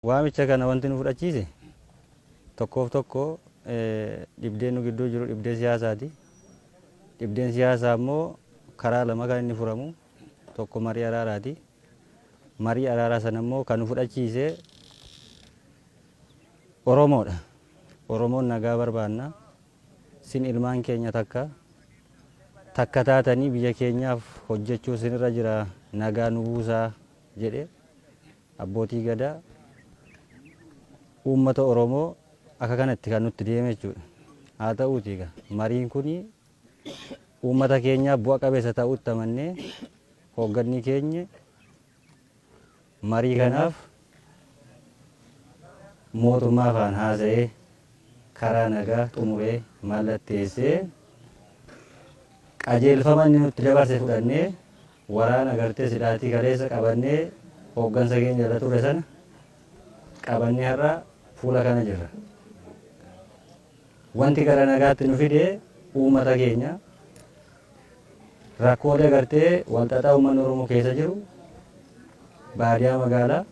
Waamicha kana wanti nu fudhachiise tokkoof tokko dhibdeen nu gidduu jiru dhibdee siyaasaati. Dhibdeen siyaasaa immoo karaa lama kan inni furamu tokko marii araaraati. Marii araaraa sana immoo kan nu fudhachiise Oromoodha. Oromoon nagaa barbaanna. Sin ilmaan keenya takka takka taatanii biyya keenyaaf hojjechuu sinirra jira nagaa nu buusaa jedhe Abbootii Gadaa, uummata Oromoo akka kanatti kan nutti deeme jechuudha. Haa ta'uutii egaa mariin kun uummata keenyaaf bu'a qabeessa ta'uutti amannee hoogganni keenya marii kanaaf mootummaa faan haasa'ee karaa nagaa xumuree mallatteessee qajeelfama inni nutti dabarse fudhannee Waraana gartee silaatii kaleessa qabannee hooggansa keenya irra turre sana qabannee har'a fuula kana jirra. Wanti gara nagaatti nu fide uummata keenya rakkoolee gartee walxaxaa uummanni Oromoo keessa jiru baadiyaa magaalaa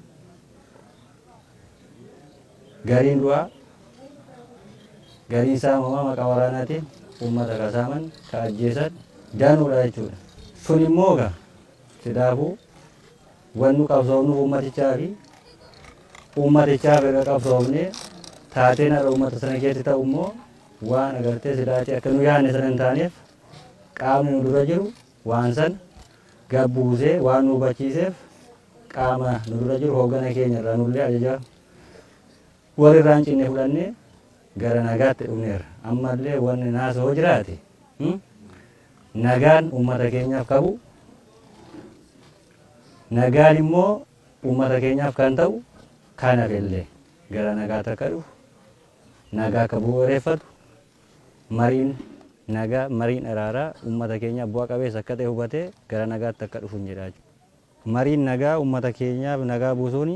gariin du'aa gariin saamamaa maqaa waraanaatiin uummata ka saaman ka ajjeesan danuudha jechuudha. Sun immoo egaa silaafuu wannu qabsoofnuuf uummatichaa fi uummatichaaf erga qabsoofnee taateen har'a uummata sana keessatti ta'u immoo waan agartee silaatii akka nu yaadne sana hin taaneef qaamni nu dura jiru waan sana gad buusee waan nu hubachiiseef qaama nu dura jiru hooggana keenya irraa nullee ajaja walirraa hin cinne fudhannee gara nagaatti dhufneerra. Ammallee wanni naasa hoo jiraate nagaan uummata keenyaaf qabu nagaan immoo uummata keenyaaf kan ta'u kan hafellee gara nagaatti akka dhufu nagaa akka bu'uureffatu mariin nagaa mariin araaraa uummata keenyaaf bu'a qabeessa akka ta'e hubatee gara nagaatti akka dhufu hin jedhaa. Mariin nagaa uummata keenyaaf nagaa buusuun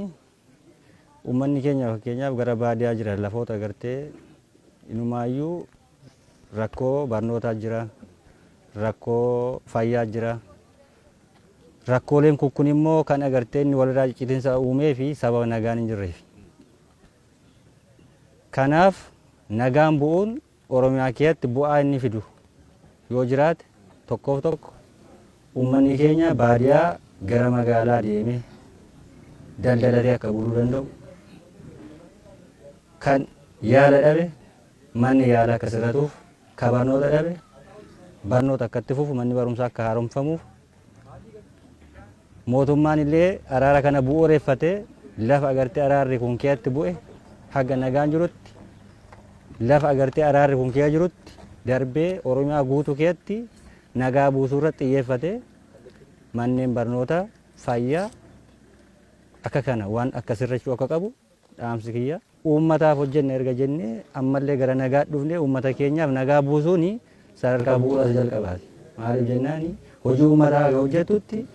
uummanni keenya fakkeenyaaf gara baadiyaa jira lafoota gartee inumaayyuu rakkoo barnootaa jira, rakkoo fayyaa jira. Rakkooleen kun immoo kan agartee inni walirraa ciccitinsa uumee fi sababa nagaan hin jirreef. Kanaaf nagaan bu'uun Oromiyaa keessatti bu'aa inni fidu yoo jiraate tokkoof tokko uummanni keenya baadiyaa gara magaalaa deemee daldalatee akka buluu danda'u, kan yaala dhabe manni yaala akka sirratuuf, ka barnoota dhabe barnoota akka itti fufu manni barumsaa akka haaromfamuuf mootummaan illee araara kana bu'uureffatee lafa agartee araarri kun keessatti bu'e haga nagaan jirutti lafa agartee araarri kun keessa jirutti darbee Oromiyaa guutuu keessatti nagaa buusuu irratti xiyyeeffatee manneen barnootaa fayyaa akka kana waan akka sirrachuu akka qabu dhaamsi kiyya. Uummataaf hojjenna erga jennee ammallee gara nagaa dhufnee uummata keenyaaf nagaa buusuun sadarkaa bu'uura isa jalqabaati. Maaliif jennaan hojii uummataa haga hojjettutti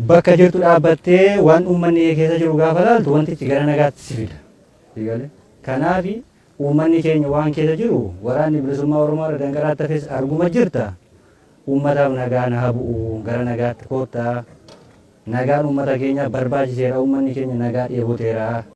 bakka jirtu dhaabbattee waan uummanni keessa jiru gaafa laaltu wantichi gara nagaatti si fida. Sigale. Kanaaf uummanni keenya waan keessa jiru waraanni bilisummaa Oromoo irra danqaraatti hafes arguma jirta. Uummataaf nagaan haa bu'u gara nagaatti koottaa. Nagaan uummata keenyaaf barbaachiseera uummanni keenya nagaa dheeboteera.